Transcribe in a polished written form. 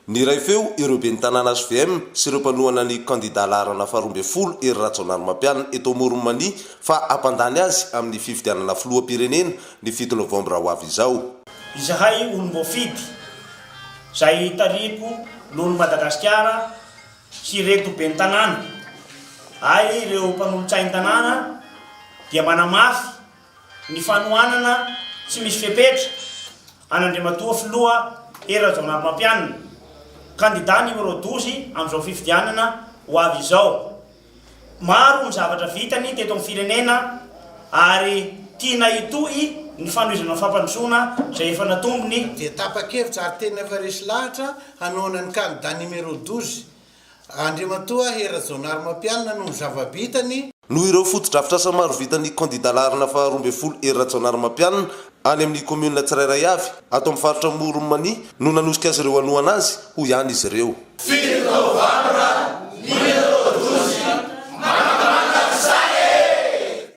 Niray feo ireo ben'ny tanàna hvm sy ireo mpanohana ny kandida laharana faha 12 Hery Rajaonarimampianina eto Amoron'i Mania fa hampandany azy amin'ny fifidianana filoham-pirenena ny 7 novambra ho avy izao. Izahay olom-boafidy izay tarihiko Lolo Madagasikara sy ireto ben'ny tanàna ary ireo mpanolotsain-tanàna dia manamafy ny fanohanana tsy misy fepetra an'Andriamatoa Filoha Hery Rajaonarimampianina, kandida numéro 12 amin'izao fifidianana ho avy izao. Maro ny zavatra vitany teto amin'ny firenena ary tiana hitohy ny fanohizana ny fampandrosoana izay efa natombony. Dia tapa-kevitra ary tena efa resy lahatra hanohana ny kandida numéro 12, Andriamatoa Hery Rajaonarimampianina noho ny zava-bitany. Noho ireo fotodrafitrasa maro vitan'ny kandida laharana faha 12 Hery Rajaonarimampianina any amin'ny kaominina tsirairay avy ato amin'ny faritra Amoron'i Mania no nanosika azy ireo hanohana azy, hoy ihany izy ireo. 7 novambra.